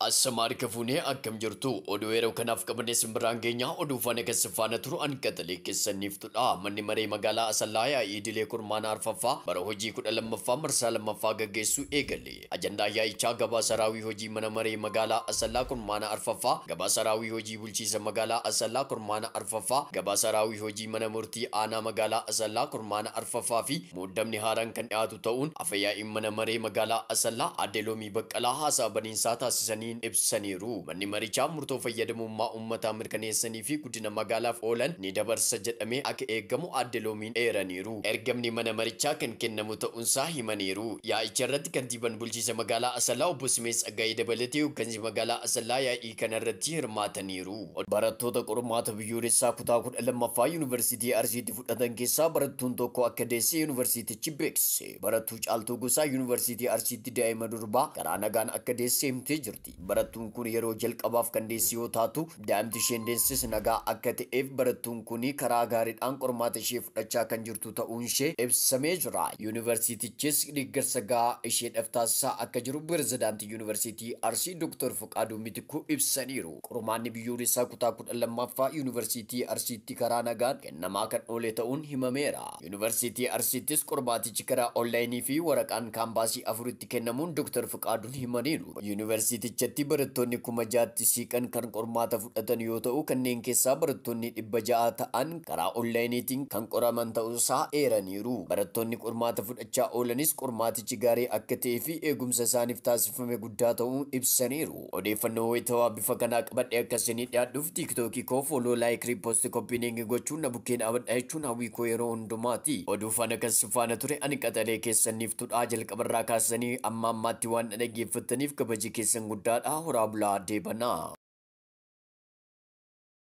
Asamaar kafuunee akkam jirtu oduu yeroo kanaaf qabannee simbirraan keenya oduu faana keessa faana turu an qaxalee keessaniiftudha. Manni maree magaalaa Asallaa yaa'ii idilee kurmaana arfaffaa bara hojii 12ffaa marsaa 2ffaa gaggeessuu eegale. Ajandaa yaa'ichaa gabaasa raawwii hojii mana maree magaalaa Asallaa kurmaana arfaffaa, gabaasa raawwii hojii bulchiinsa magaalaa Asallaa kurmaana arfaffaa, gabaasa raawwii hojii mana murtii aanaa magaalaa Asallaa kurmaana arfaffaa fi muuddamni haaraan kan dhiyaatu ta'uun afayaa'iin mana maree magaalaa Asallaa Aadde Loomii Baqqalaa haasaa baniinsaa taasisaniin ibsaniiru. Manni marichaa murtoo fayyadamummaa uummataa mirkaneessanii fi guddina magaalaaf oolan ni dabarsa jedhamee akka eegamu Aadde Loomiin eeraniiru. Ergamni mana marichaa kan kennamu ta'uunsaa himaniiru. Yaa'icha irratti kantiibaan bulchiinsa magaalaa Asallaa obbo Simee Tsaggaayee dabalatee hooggansi magaalaa Asallaa yaa'ii kana irratti hirmaataniiru. Barattoota qormaata biyyoolessaa kutaa 12ffaa Yuunivarsiitii Arsiitti fudhatan keessaa barattuun tokko akka deesse yuunivarsiitichi beeksise. Barattuu Caaltuu Gosaa Yuunivarsiitii Arsiitti daa'ima durbaa karaa nagaan akka deesse himtee jirti. Barattuun kun yeroo jalqabaaf kan deesse yoo taatu daa'imti isheen deesses nagaa akka ta'eef barattuun kun karaa gaariidhaan qormaata ishee fudhachaa kan jirtu ta'uun ishee ibsamee jira. Yuunivarsiitichis deeggarsa gahaa isheedhaaf taasisaa akka jiru pirezidaantii Yuunivarsiitii Arsii Dr. Fuqaaduu Mitikuu ibsaniiru. Qormaanni biyyoolessaa kutaa 12ffaa Yuunivarsiitii Arsiitti karaa nagaan kennamaa kan oole ta'uun himameera. Yuunivarsiitii Arsiittis qormaatichi karaa onlaayinii fi waraqaan kaampaasii 4tti kennamuun Dr. Fuqaaduun himaniiru. Yuunivarsiitichatti barattoonni 6,000 siiqan kan qormaata fudhatan yoo ta'u kanneen keessaa barattoonni 600 ta'an karaa onlaayiniitiin kan qoraman ta'uusaa eeraniiru. Barattoonni qormaata fudhachaa oolanis qormaatichi gaarii akka ta'ee fi eegumsa isaaniif taasifame guddaa ta'uu ibsaniiru. Odeeffannoo wayitawaa bifa kanaa qabadhee akka isinii dhiyaadhuuf tiiktookii koo fooloo, laayik, riipoosti, koppiiniingi gochuun na bukkeen dhaabadha jechuun hawwii koo yeroo hundumaati. Oduu faana kan si faana ture ani qaxalee keessaniiftudha. Jalqabarraa kaasanii amma ammaatti waan dhaggeeffattaniif kabaji keessan guddaadha. Horaa bulaa deebanaa.